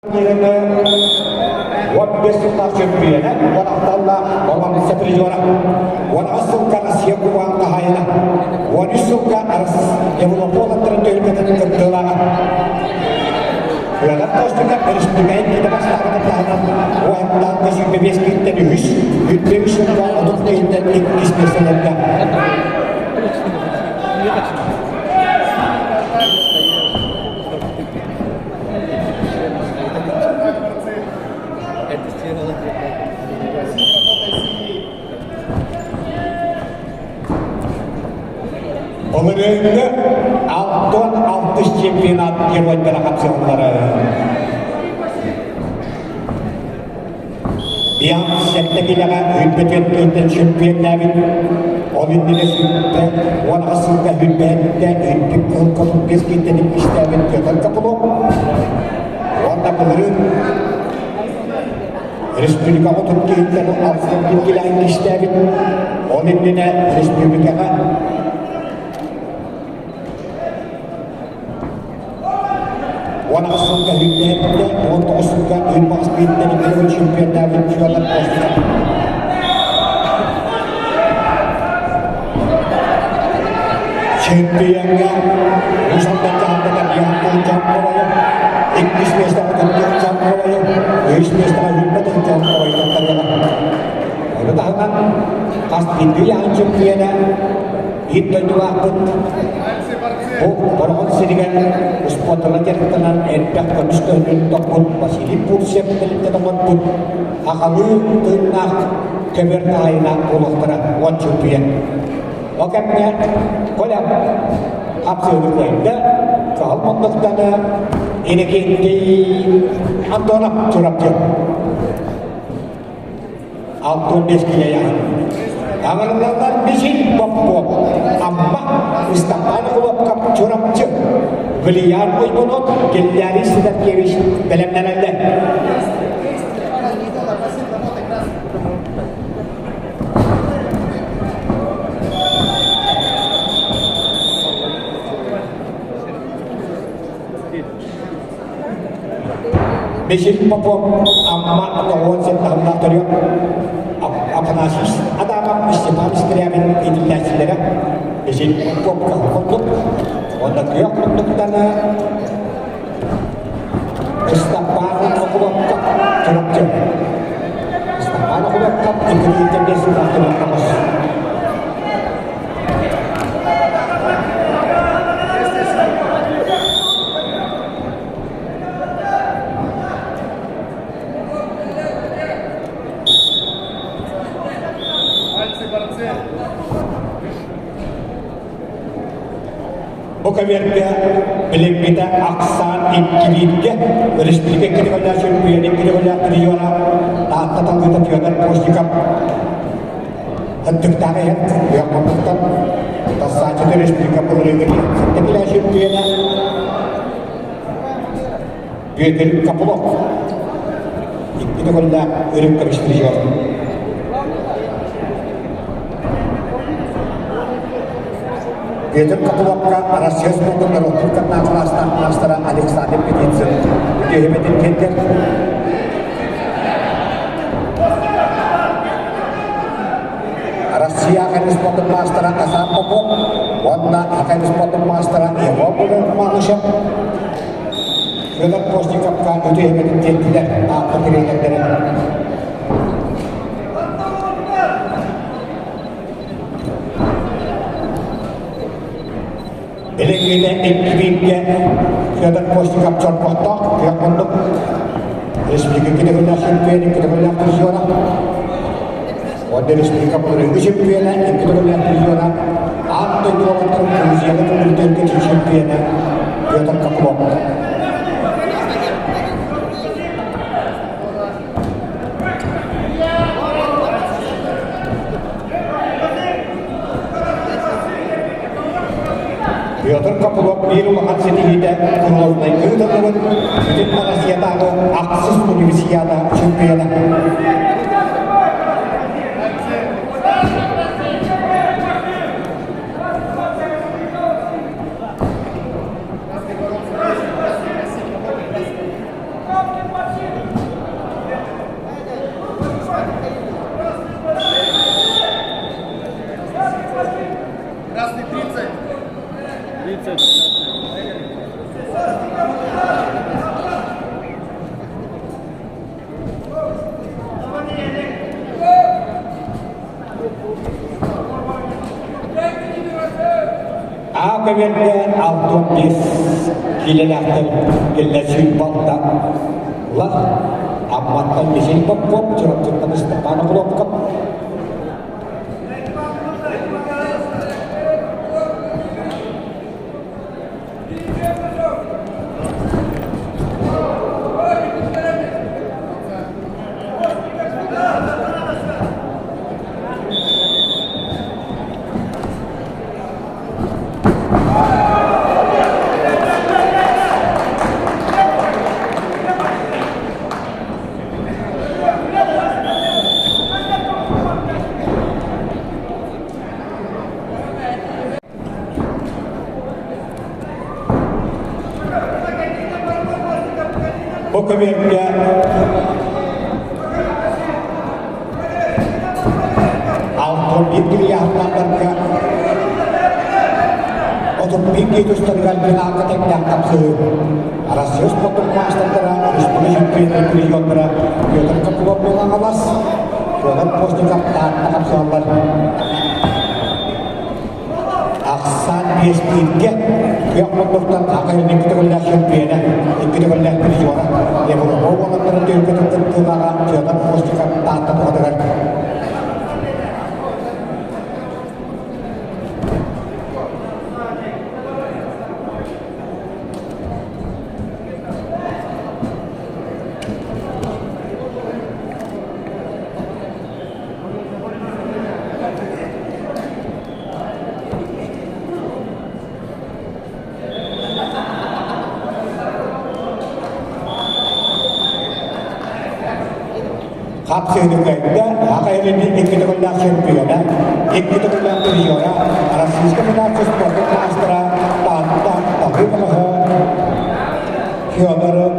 15 сыллаах чөмпүйүөнэ, 16 Баламса призера, 18 сылга Россия кубогын хаһаайына, 13 сылга Европа уолаттарын түһүлгэтин кыттыылааҕа. Ыаҕар Костика республика иккитэ бастаабытын таһынан уоһаттаах 25 киһиттэн үһүс, 23 сылга 30 киһиттэн иккис миэстэлэргэ. Былырыыҥҥы Алтон алтыс чемпионат геройдара хапсыһаллара. Биан сэттэ килэҕэ үрбэтиэттэн чемпионнээбит, ол иннинэ сүүрбэ 18 сылга үрбэһэттэ үрдүк кыһыл хотун биэс киинтэн иккистээбит Петр Копылов уонна былырыын республикаҕа туркиһиттэн алтан килэ иккистээбит, ол иннинэ республикаҕа 18 сылга үрбэһэттэ, 19 сылга үрбаҕас бииртэн икки чемпионнаабыт Федор Костиков. Чемпионҥа Мусалдан дьаһалтата Биантан Чамковайы, иккис миэстэҕэ Тымтык Чамковайы, үһүс миэстэҕэ Үрбэтэх Чамковайы туттардылар. Ону таһынан хас биирдии аан чемпиона биир дойдулаахпыт бу Бороҕон сиригэр успуортана дьарыктанан элбэх көмүс көһүнүн топпут Василий Бурцев тэрилтэтэ оҥорбут сахалыы тыыннаах көбөр таайына буолуохтара уон чөмпүйэн. Ол кэмҥэ Коля хапсыһыны кыайда, кыһыл муннуктаны Иннокентий Антонов Чурапчы 65 килэ яһын. Аҥарыллаллар Мишин Поппуоп, Амма, Ыстапаан Кулуопкап Чурапчы, Влиян Уйбунов, Геллярий Сидоркевич бэлэмнэнэллэр. Мишин Попов Амма 97 төрүө Афанасий Адамов Степан Скрябин иитиллээччилэрэ Мишин Попов курдук уонна күөх муннуктаны Ыстапаан Окуловка Чурапчы Ыстапаан Окуловка 2005 сыллаах тоҕус Бу кэмиэргэ билиҥҥитэ ахсаан иккилииргэ республика икки чөмпүйүөн икки региона Таатта талыыта Федор Постников Ынтыктаах иһэн Уйахмаппыттан Тассааччыта республика былырыыгын сэттэ килэ чөмпүйүөнэ Бүөтүр Копылов икки төгүллээх үрүҥ көмүс призер. Бүөтүр Копыловка Россия спордун норуоттун кылаастаах маастара Александр Петицын үтүөһүмэтин тиэрдэр. Россия Академия спордун маастара Азам Попов уонна Академия спордун маастара Егор Малышев Федор Постниковка үтүөһүмэтин тиэртилэр ааппа тренердэрэ. Билиҥҥитэ икки бииргэ Федор Постников чорбохтоох күөх муннук республика икки чемпион, икки төгүллээх призера. Уонна республика былырыыҥҥы чемпиона, икки төгүллээх призера, аан дойду уолаттарын Грузияны көмүлүтэргэ чемпиона Петр Копылов. Петр Копылов биир улахан ситиһиитэ Куруолунайга ыытыллыбыт Бүтүн Россиятааҕы ахсыс универсиада чемпиона. Красный 30. 30. А көбүөргэ 65 киилэлээхтэр кэллэ 26 лах Амматтан Михаил Попов, Чурапчыттан Степан Охлопков. Бу көбүөргэ 61 килиаһыттаахтарга 31 киһи тустарыгар финалга тэҥнээх тапсыы. Россия спордун маастардара, республика чемпионнар призердара Петр Копылов Миланалас, Федор Постников Таатта хапсыаллар. Ахсаан биэстииргэ күөх муннуктан Хахайын икки төгүллээх чөмпүйэнэ, икки төгүллээх призера, Европа уолаттарын түһүлгэтин кыттыылааҕа Федор Постников Таатта туһатыгар. Хапсыыны кыайда, Аха Илини икки төгүллээх чемпиона, икки төгүллээх призера, Российскай Федерация спордун маастара Таатта Талыы Федор.